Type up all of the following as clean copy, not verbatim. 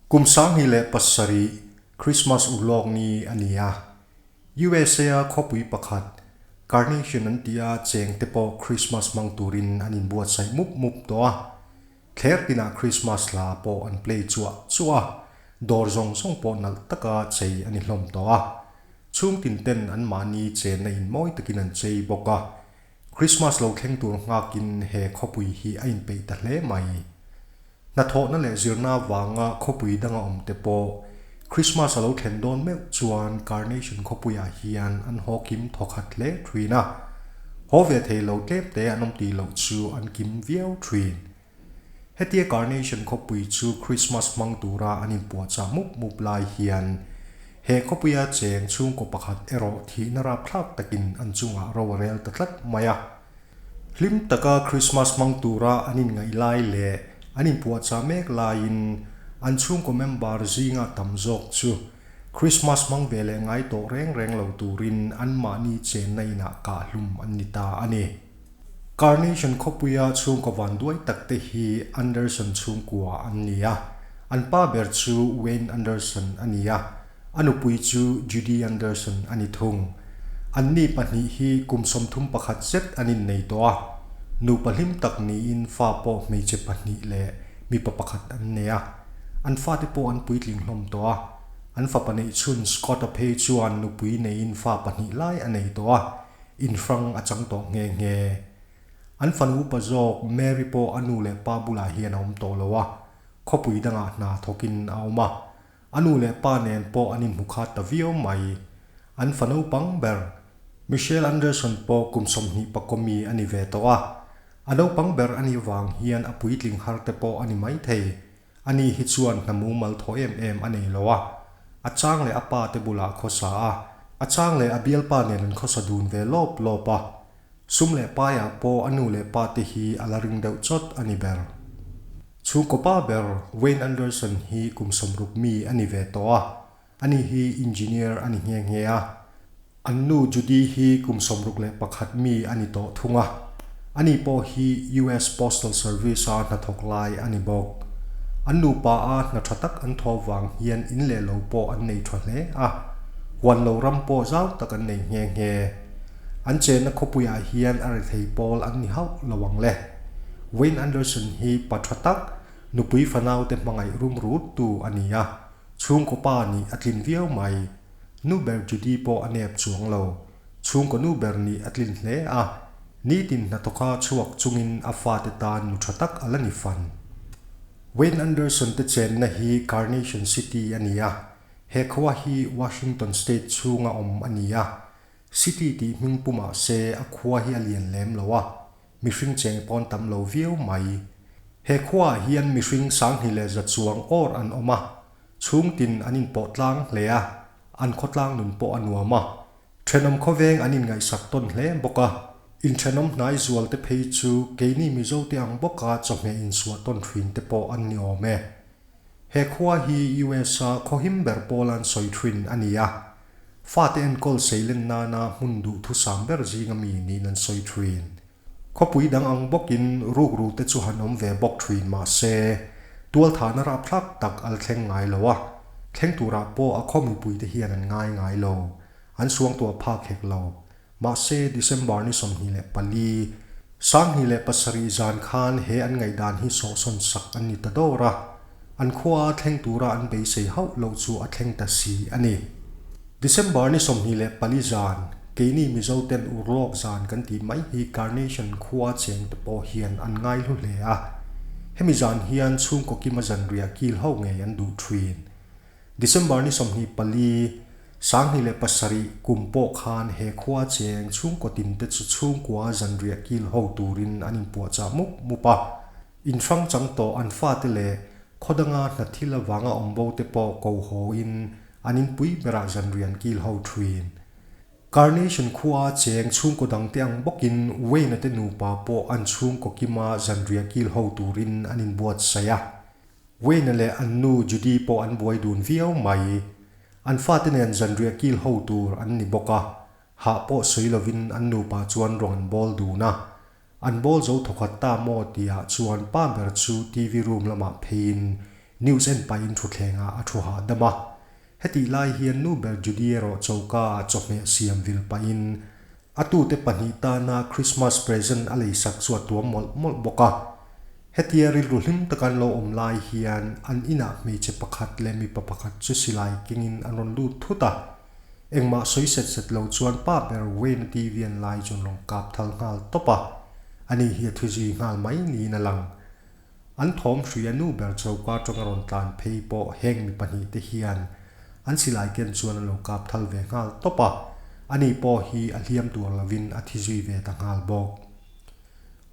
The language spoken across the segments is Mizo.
Kum 2007 Christmas urlawk ni a ni a, USA-a khawpui pakhat, Carnation an tia cheng te pawh Christmas hmang turin an inbuatsaih mup mup tawh a. Thler tinah Christmas hla pawh an play chuah chuah a, dawr zawng zawng pawh nalh taka chei a ni hlawm tawh a. Chhungtin ten anmahni chenna in mawi takin an chei bawk a. Christmas lo thleng tur nghakin he khawpui hi a inpeih ta hle mai. Hnathawhna leh zirna vanga khawpui danga awm te pawh Christmas a lo thlen dawn meuh chuan Carnation khawpuiah hian an haw kim thawkhat hle thin a. Haw ve thei lo tlem te an awm tih loh chu an kim viau thin. Hetia Carnation khawpui chu Christmas hmang tura an inpuahchah mup mup lai hian he khawpuia cheng chhungkaw pakhat erawh thihna rapthlak takin an chungah ro a rel ta tlat mai a. Hlim taka Christmas hmang tura an inngaih lai leh an inpuahchah mek laiin an chhungkaw member zinga tam zawk chu Christmas hmang ve leh ngai tawh reng reng lo turin anmahni chenna inah kahhlum an ni ta a ni. Carnation khawpuia chhungkaw vanduai takte hi Anderson chhungkua an ni a, an pa ber chu Wayne Anderson a ni a, A nupui chu Judy Anderson a ni thung. Anni pahnih hi kum 31 zet an innei tawh a, nupa hlim tak niin fa pawh hmeichhe pahnih leh mipa pakhat an nei a. An fate pawh an puitling hlawm tawh a. An fapa neih chhun Scott-a phei chuan nupui neiin fa pahnih lai a nei tawh a, inhrang a chang tawh nghe nghe. An fanu upa zawk Mary pawh a nu leh pa bulah hian a awm tawh lo a, khawpui dangah hna thawkin a awm a. A nu leh pa nen pawh an inhmu khat ta viau mai. An fa naupang ber, Michelle Anderson pawh kum 20 pakua mi a ni ve tawh a. A naupang ber a nih vang hian a puitling har te pawh a ni maithei. Ani hi chuan hna mumal thaw em em a nei lo a. A chang leh a pa te bulah a khawsa a, a chang leh a bialpa nen an khawsa dun ve lawp lawp a. Sum leh paiah pawh a nu leh pa te hi a la ring deuh chawt a ni ber. Chhungkaw pa ber Wayne Anderson hi kum 60 mi a ni ve tawh a, ani hi engineer a ni nghe nghe a. An nu Judy hi kum 61 mi a ni tawh thung a, ani pawh hi US Postal Service-a hnathawk lai a ni bawk. An nupa a hna tha tak an thawh vang hian in leh lo pawh an nei tha hle a, huan lo ram pawh zau tak an nei nghe nghe. An chenna khawpuiah hian a rethei pawl an ni hauh lo ang le. Wayne Anderson hi pa tha tak, nupui fanaute hmangaih rum rut tu a ni a, chhungkaw pa nih a tlin viau mai. Nu ber Judy pawh a nep chuang lo. Chhungkaw nu ber nih a tlin hle a, nitin hnathawka chhuak chungin a fate tan nu tha tak a la ni fan. Wayne Anderson te chenna hi Carnation City a ni a, he khua hi Washington State chhunga awm a ni a, City tih hming pu mah se a khua hi a lian lem lo a, mihring cheng pawn tam lo viau mai. He khuaah hian mihring 2100 chuang awr an awm a, chhungtin an inpawh tlang hle a, an khawtlang nun pawh a nuam a. Thenawm khawveng an inngaihsak tawn hle bawk a, inthenawm hnai zual te phei chu keini Mizote ang bawka chawhmeh insuah tawn thin te pawh an ni awm e. He khua hi US-a khawhim ber pawl an sawi thin a ni a, Fate enkawl seilen nana hmun duhthusam ber zinga mi niin an sawi thin. Khawpui dang ang bawkin rukru te chu han awm ve bawk thin mah se, tualthahna rapthlak tak al thleng ngai lo a, thleng turah pawh a khaw mipuite hian an ngai ngai lo, an suangtuah phak hek lo. Mahse, December ni 24, 2007 zan khan he an ngaihdan hi sawhsawn sak an ni ta dawr a, an khua thleng tura an beisei hauh loh chu a thleng ta si a ni. December ni 24 zan, keini Mizo ten urlawk zan kan tih mai hi Carnation khua cheng te pawh hian an ngaihlu hle a. Hemi zan hian chhungkaw kima zanriah kil ho ngei an duh thin. December ni 24, 2007 kum pawh khan he khua cheng chhungkaw tin te chu chhungkua zanriah kil ho turin an inpuahchah mup mup a. Inhrang chang tawh an fate leh khaw danga hna thil avanga awm bo te pawh ko haw-in an inpui berah zanrian kil ho thin. Carnation khua cheng chhungkaw dangte ang bawkin Wayne-a te nupa pawh an chhungkaw kima zanriah kil ho turin an inbuatsaih a. Wayne-a leh an nu Judy pawh an buai dun viau mai. An fate nen zanriah kil ho tur an ni bawk a, hah pawh sawi lovin an nupa chuan rawng an bawl dun a. An bawl zo thawkhat ta maw tihah chuan pa ber chu TV room lamah pheiin News en pahin thutthlengah a thu hahdam a. Hetih lai hian nu ber Judy erawh choka ah chawhmeh siam vil pahin a tute pahnih tana Christmas present a leisak chu a tuam mawlh mawlh bawk a. Hetia rilru hlim taka an lo awm lai hian an inah hmeichhe pakhat leh mipa pakhat chu silai kengin an rawn lut thut a. Engmah sawi set set lo chuan pa ber Wayne-a TV an lai chu an rawn kap thal nghal tawp a. Ani hi a thi zui nghal mai niin a lang. An thawm hria nu ber choka atanga rawn tlan phei pawh heng mi pahnih te hian an silai ken chuan an lo kap thal ve nghal tawp a, ani pawh hi a hliam tur lovin a thi zui ve ta nghal bawk.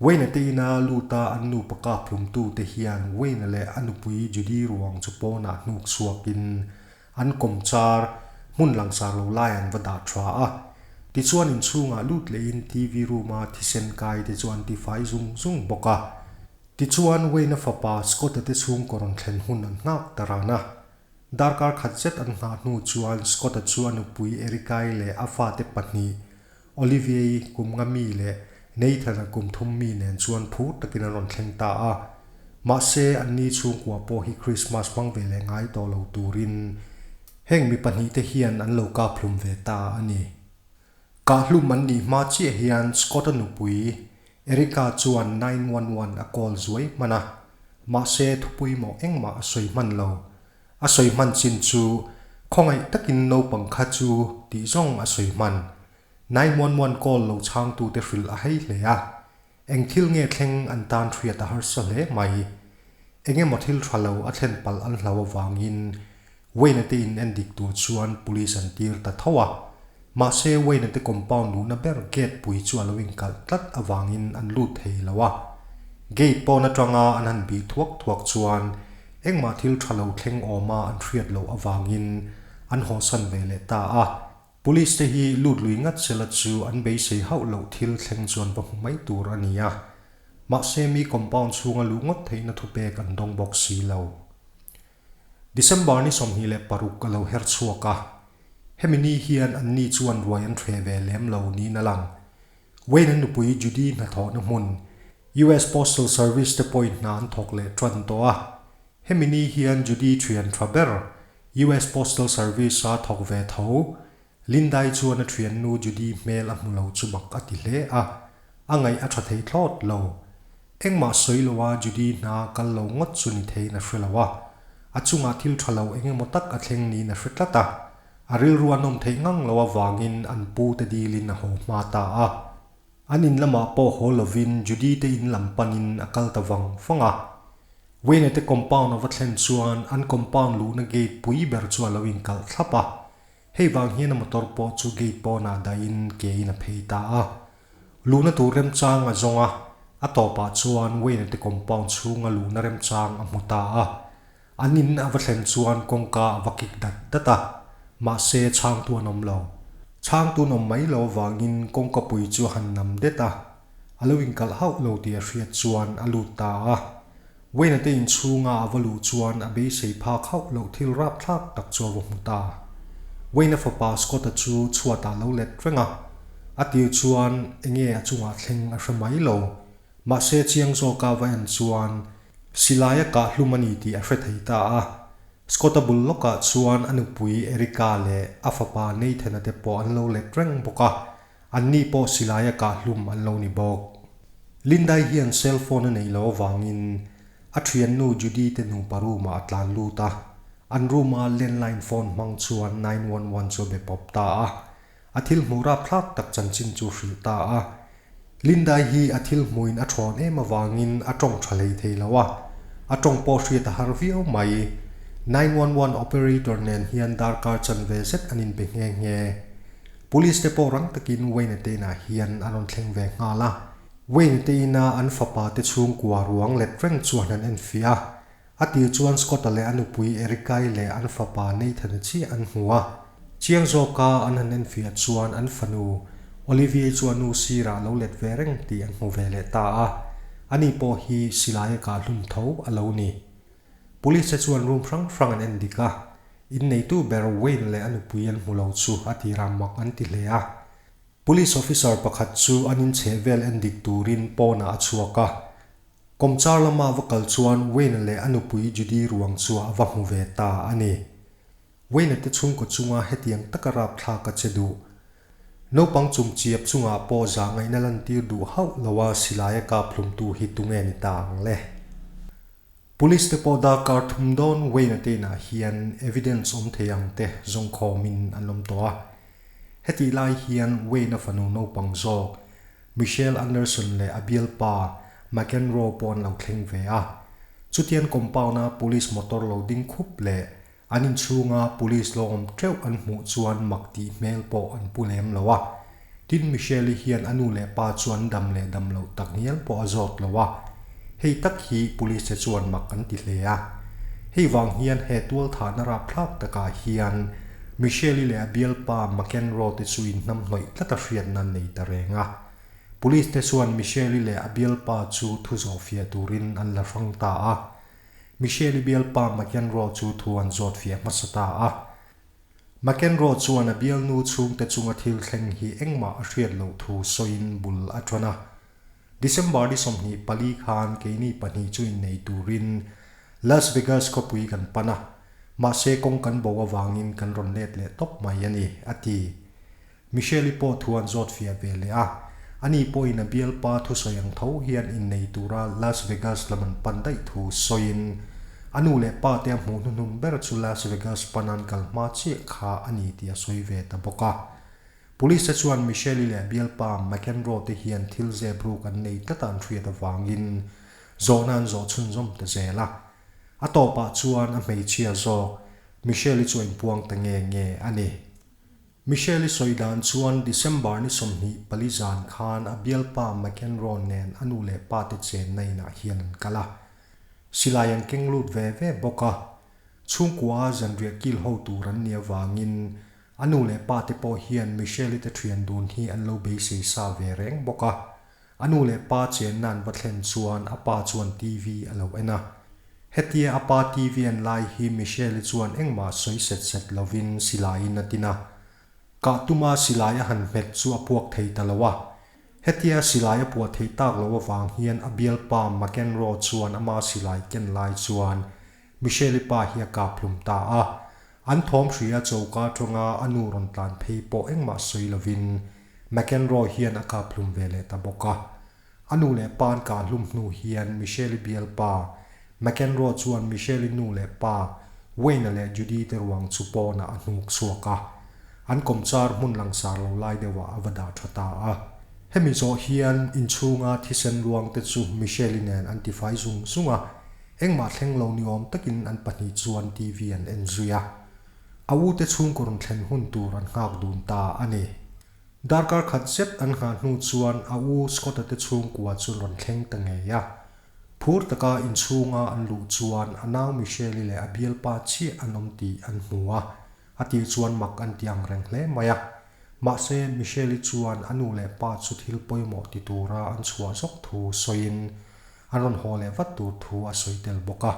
Wayne-a te ina luta an nupa kap hlumtu te hian Wayne-a leh a nupui Judy ruang chu pawnah hnuk chhuakin an kawm char hmun langsar lo lai an va dah tha a. Tichuan inchhungah lut lehin TV room-a thisen kai te chu an tifai zung zung bawk a. Tichuan Wayne-a fapa Scott-a te chhungkaw rawn thlen hun an nghak ta ran a. Darkar khat zet an nghah hnu chuan Scott-a chu a nupui Erica-i leh a fate pahnih Olivia-i kum nga mi leh Nathan-a kum thum mi nen chuan phur takin an rawn thleng ta a. Mahse, anni chhungkua pawh hi Krismas hmang ve leh ngai tawh lo turin heng mi pahnihte hian an lo kap hlum ve ta a ni. Kah hlum an nih hma chiah hian Scott-a nupui Erica chuan 911 a call zuai hman a, mahse thupui mawh engmah a sawi hman lo. A sawi hman chin chu khawngaih takin naupang kha chu tih zawng a sawi hman. 911 call lo chhangtute hrilh a hei hle a, eng thil nge thleng an tan hriat a harsa hle mai. Eng emaw thil tha lo a thlen palh an hlau avangin Wayne-a te in en dik tur chuan police an tir ta tho a. Mahse Wayne-a te compound luhna ber gate pui chu a lo inkalh tlat avangin an lut thei lo a. Gate pawn atanga an han bih thuak thuak chuan Engmah thil tha lo thleng awma an hriat loh avangin an hawsan ve leh ta a. Police te hi lut lui ngat sela chu an beisei hauh loh thil thleng chuan va hmu mai tur a ni a. Mahse mi compound chhunga luh ngawt theihna thupek an dawng bawk si lo. December ni 26 a lo her chhuak a. Hemi ni hian anni chuan ruai an hre ve lem lo niin a lang. Wayne-a nupui Judy hnathawhna hmun, US Postal Service te pawhin hna an thawk leh tan tawh a. Hemi ni hian Judy thian tha ber, US Postal Service-a thawk ve tho, Linda-i chuan a thiannu Judy hmel a hmu lo chu mak a ti hle a, a ngaih a tha thei thlawt lo. Engmah sawi loa Judy hna kal lo ngawt chu ni theiin a hre lo a, a chungah thil tha lo eng emaw tak a thleng niin a hre tlat a. A rilru an awm theih ngang lo avangin an pu te dilin a haw hma ta a. An in lamah pawh haw lovin Judy te in lam panin a kal ta vang vang a. Wayne te compound a va thlen chuan an compound luhna gate pui ber chu a lo inkalh thlap a. Hei vang hian a motor pawh chu gate pawnah dahin ke in a phei ta a. Luhna tur remchang a zawng a, a tawpah chuan Wayne te compound chhunga luhna remchang a hmu ta a. An in a va thlen chuan kawngka a va kik dat dat a, mahse chhangtu an awm lo. Chhangtu an awm mai lo avangin kawngka pui chu a han nam det a, a lo inkalh hauh lo tih a hriat chuan a lut ta a. Wayne-a te inchhunga a va luh chuan a beisei phak hauh loh thil rapthlak tak chu a va hmu ta. Wayne-a fapa Scott-a chu chhuatah a lo let reng a, a tir chuan enge a chungah thleng a hre mai lo. Mahse chiang zawka va en chuan silai a kah hlum a ni tih a hre thei ta a. Scott-a bul lawkah chuan a nupui Erica leh a fapa Nathan-a te pawh an lo let reng bawk a, anni pawh silai a kah hlum an lo ni bawk. Lindai hian cell phone a nei lo avangin a thiannu Judy te nupa room-ah a tlan lut a, an room-a landline phone hmang chuan 911 chu a be pawp ta a. A thil hmuh rapthlak tak chanchin chu hrilh ta a. Lindai hi a thil hmuhin a thawn em avangin a tawng tha hlei thei lo a, a tawng pawh hriat a har viau mai. 911 operator nen hian darkar chanve zet an inbe nghe nghe. Police te pawh rang takin Wayne te inah hian an rawn thleng ve nghal a. Wayne te ina an fapa te chhungkua ruang let reng chuan an enfiah a. A tir chuan Scott-a leh a nupui Erica-i leh an fapa Nathan-a chiah an hmu a. Chiang zawka an han enfiah chuan an fanu Olivia-i chu a nu sirah a lo let ve reng tih an hmu ve leh ta a. Ani pawh hi silai a kah hlum tho a lo ni. Police te chuan room hrang hrang an en dik a. Inneitu ber Wayne leh a nupui an hmu lo chu a tirah mak an ti hle a. Police officer pakhat chu an inchheh vel en dik turin pawnah a chhuak a. Kawmchar lama va kal chuan Wayne-a leh a nupui Judy ruang chu a va hmu ve ta a ni. Wayne-a te chhungkaw chunga hetiang taka rapthlak a che duh. Naupang chumchiap chungah pawh zahngaihna lantir duh hauh loa silaia kap hlumtu hi tunge ni ta ang le? Police te pawh darkar thum dawn Wayne-a te inah hian evidence awm thei ang te zawngkhawmin an awm tawh a. Hetih lai hian Wayne-a fanu naupang zawk Michelle Anderson leh a bialpa McEnroe pawh an lo thleng ve a. Chutian compound-a police motor lo ding khup leh an inchhunga police lo awm teuh an hmuh chuan mak tih hmel pawh an pu lem lo a. Tin, Michelle-i hian a nu leh pa chu an dam leh dam loh tak ngial pawh a zawt lo a. Hei tak hi police te chuan mak an ti hle a. Hei vang hian he tualthahna rapthlak takah hian Michelle-i leh a bialpa McEnroe te chu inhnamhnawih tlat a hriatna an nei ta reng a. Police te chuan Michelle-i leh a bialpa chu thu zawhfiah turin an la hrang ta a. Michelle-i bialpa McEnroe chu thu an zawtfiah hmasa ta a. McEnroe chuan a bialnu chhungte chunga thil thleng hi engmah a hriat loh thu sawiin bul a ṭan a. December ni 24 khan keini pahnih chu innei turin Las Vegas khawpui kan pan a, mahse kawng kan bo avangin kan rawn let leh tawp mai a ni, a ti. Michelle-i pawh thu an zawt fiah ve leh a, ani pawhin a bialpa thusawi ang tho hian innei tura Las Vegas lam an pan daih thu sawiin a nu leh pa te a hmuh hnuhnun ber chu Las Vegas pan an kal hma chiah kha a ni tih a sawi ve ta bawk a. Police te chuan Michelle-i leh a bialpa McEnroe te hian thil zep ruk an nei tlat a an hriat avangin zawhna an zawh chhunzawm ta zel a. A tawpah chuan a hmeichhia zawk Michelle-i chu a inpuang ta nge nge a ni. Michelle-i sawi dan chuan December ni 24 zan khan a bialpa McEnroe nen a nu leh pa te chenna inah hian an kal a. Silai an keng lut ve ve bawk a. Chhungkua a zanriah kil ho tur an nih avangin a nu leh pa te pawh hian Michelle-i te thian dun hi an lo beisei sa ve reng bawk a. A nu leh pa chenna an va thlen chuan a pa chuan TV a lo en a. Hetia a pa TV en lai hi Michelle-i chuan engmah sawi set set lovin silaiin a tin a. Kah tuma silai a han hmet chu a puak thei ta lo a. Hetia silai a puah theih tak loh avang hian a bialpa McEnroe chuan ama silai ken lai chuan Michelle-i pa hi a kap hlum ta a. An thawm hria choka atanga a nu rawn tlan phei pawh engmah sawi lovin McEnroe hian a kap hlum ve leh ta bawk a. A nu leh pa an kah hlum hnu hian Michelle-i bialpa McEnroe chuan Michelle-i nu leh pa Wayne-a leh Judy te ruang chu pawnah a hnuk chhuak a. An kawmchar hmun langsar lo lai deuhah a va dah tha ta a. Hemi zawh hian inchhunga thisen ruang te chu Michelle-i nen an tifai zung zung a. Engmah thleng lo ni awm takin an pahnih chuan TV an en zui a. A u te chhungkaw rawn thlen hun tur an nghak dun ta a ni. Darkar khat zet an nghah hnu chuan a u Scott-a te chhungkua chu rawn thleng ta ngei a. Phur taka inchhunga an luh chuan a nau Michelle-i leh a bialpa chiah an awm tih an hmu a, a tih chuan mak an ti ang reng hle mai a. Mahse, Michelle-i chuan a nu leh pa chu thil pawimawh ti tura an chhuah zawk thu sawiin an rawn haw leh vat tur thu a sawi tel bawk a.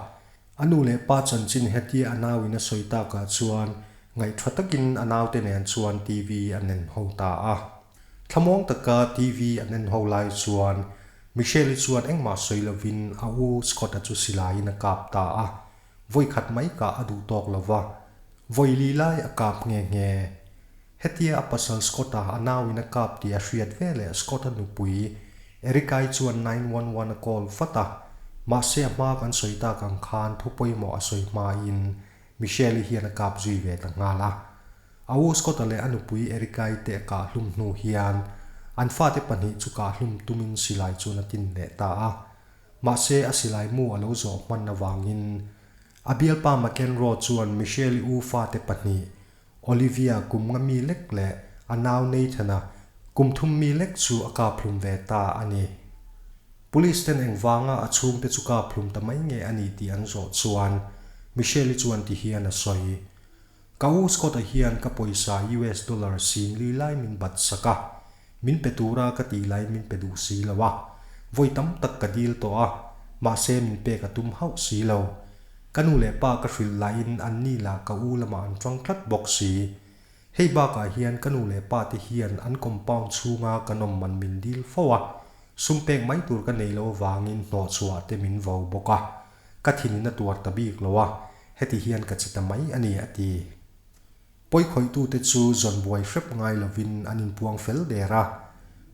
A nu leh pa chanchin hetia a nauin a sawi takah chuan ngaihṭha takin a naute nen chuan TV an en ho ta a. Thlamuang taka TV an en ho lai chuan Michelle-i chuan engmah sawi lovin a u Scott-a chu silaiin a kap ta a. Vawi khat mai kah a duh tawk lo va, vawi li lai a kap nghe nghe. Hetia a pasal Scott-a a nauin a kap tih a hriat veleh Scott-a nupui Erica-i chuan 911 a call vat a, mahse a hma kan sawi tak ang khan thu pawimawh a sawi hmain Michelle-i hian a kap zui ve ta nghal a. A u Scott-a leh a nupui Erica-i te a kah hlum hnu hian an fate pahnih chu kah hlum tumin silai chuan a tin leh ta a. Mahse a silai mu a lo zawh hman avangin a bialpa McEnroe chuan Michelle-i u fate pahnih Olivia kum nga mi lek leh a nau Nathan-a kum thum mi lek chu a kap hlum ve ta a ni. Police ten engvanga a chhungte chu kap hlum ta mai nge a ni tih an zawh chuan Michelle-i chuan ti hian a sawi, Ka u Scott-a hian ka pawisa US dollar 40 lai min bat sak a, min pe tura ka tih laiin min pe duh si lo a, vawi tam tak ka dil tawh a, mahse min pek a tum hauh si lo. Ka nu leh pa ka hrilh lahin an ni lah ka u lamah an ṭang tlat bawk si. Hei bakah hian ka nu leh pa te hian an compound chhunga kan awm man min dil fo a. Sum pek mai tur ka nei lo avangin hnawhchhuah te min vo bawk a, ka thinin a tuar ta bik lo a, heti hian ka che ta mai a ni, a ti. Pawikhawitute chu zawn buai hrep ngai lovin an inpuang fel der a,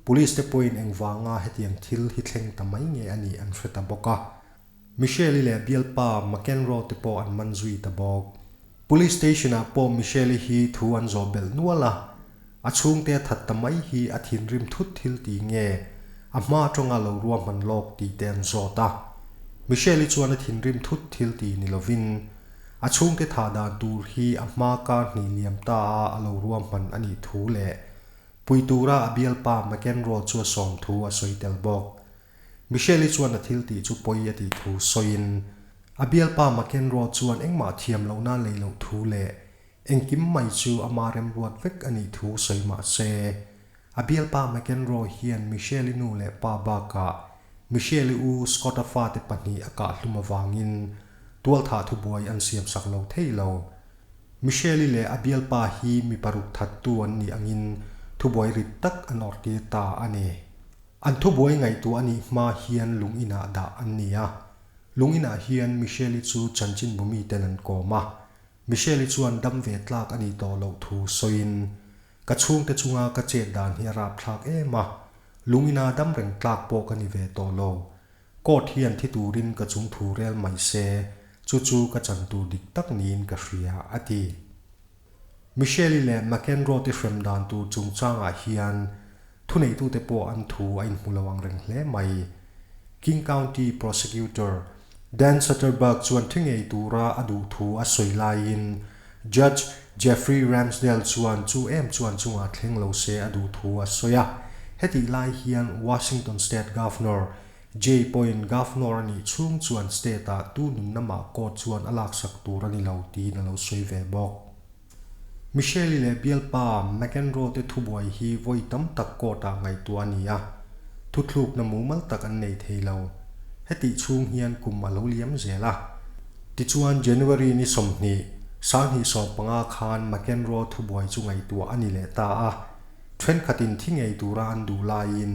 Police te pawhin engvanga hetiang thil hi thleng ta mai nge a nih an hre ta bawk a. Michelle-i leh bialpa McEnroe te pawh an man zui ta bawk. Police station-ah pawh Michelle-i hi thu an zawh belh nual a, a chhungte a that ta mai hi a thinrim thut thil ti nge a hma atanga lo ruahman lawk tih te an zawt a. Michelle-i chuan a thinrim thut thil ti ni lovin a chhungte thah dan tur hi a hma kar hnih liam ta a a lo ruahman a nih thu leh pui tura a bialpa McEnroe chu a sawm thu a sawi tel bawk. Michelle-i chuan a thil tih chu pawi a tih thu sawiin, a bialpa McEnroe chuan engmah thiam lohna lei loh thu leh engkim mai chu ama remruat vek a nih thu sawi mah se, a bialpa McEnroe hian Michelle-i nu leh pa bakah Michelle-i u Scott-a fate pahnih a kah hlum avangin tualthah thubuai an siamsak lo thei lo. Michelle-i leh a bialpa hi mi paruk thattu an nih angin thubuai rit tak an awrhtir ta a ni. An thubuai ngaihtuah a nih hma hian lung inah dah an ni a. Lung inah hian Michelle-i chu chanchinbu miten an kawm a. Michelle-i chuan dam ve tlak a nih tawh loh thu sawiin, Ka chhungte chunga ka chet dan hi a rapthlak em a, lung ina dam reng tlak pawh ka ni ve tawh lo. Court hian thi turin ka chung thu rel mai se, chu chu ka chan tur dik tak niin ka hria, a ti. Michelle-i leh McEnroe-te hrem dan tur chungchangah hian thuneitute pawh an thu a inhmu lo ang reng hle mai. King County Prosecutor Dan Sutterberg chuan thi ngei tura a duh thu a sawi laiin Judge Jeffrey Ramsdell chuan chu em chuan chungah thleng lo se a duh thu a sawi a. Hetih lai hian Washington State Governor Jay pawhin Governor a nih chhung chuan state-ah tu nunna mah court chuan a laksak tur a ni lo tiin a lo sawi ve bawk. Michelle-i leh bialpa McEnroe te thubuai hi vawi tam tak court-ah ngaihtuah a ni a, thuthlukna mumal tak an nei thei lo. Hetih chhung hian kum a lo liam zel a. Tichuan January ni 20, 2015 khan McEnroe thubuai chu ngaihtuah a ni leh ta a. Thenkhatin thi ngei tura an duh laiin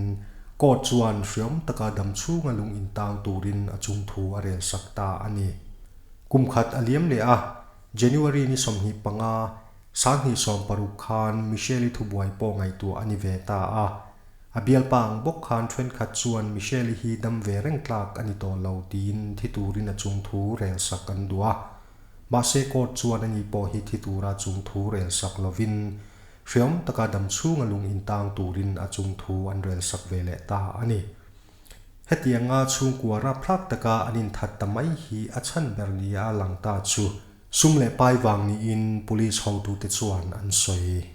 court chuan hriawm taka dam chhunga lung intang turin a chung thu a rel sak ta a ni. Kum khat a liam leh a, January ni 25, 2016 khan Michelle-i thubuai pawh ngaihtuah a ni ve ta a. A bialpa ang bawk khan thenkhat chuan Michelle-i hi dam ve reng tlak a ni tawh lo tiin thi turin a chung thu rel sak an duh a. Mahse court chuan ani pawh hi thi tura chung thu rel sak lovin Hriam taka dam chhunga lung intang turin a chung thu an rel sak ve leh ta a ni. Hetianga chhungkua rapthlak taka an inthat ta mai hi a chhan ber nia a lang ta chu sum leh pai vang niin Police hotute chuan an sawi.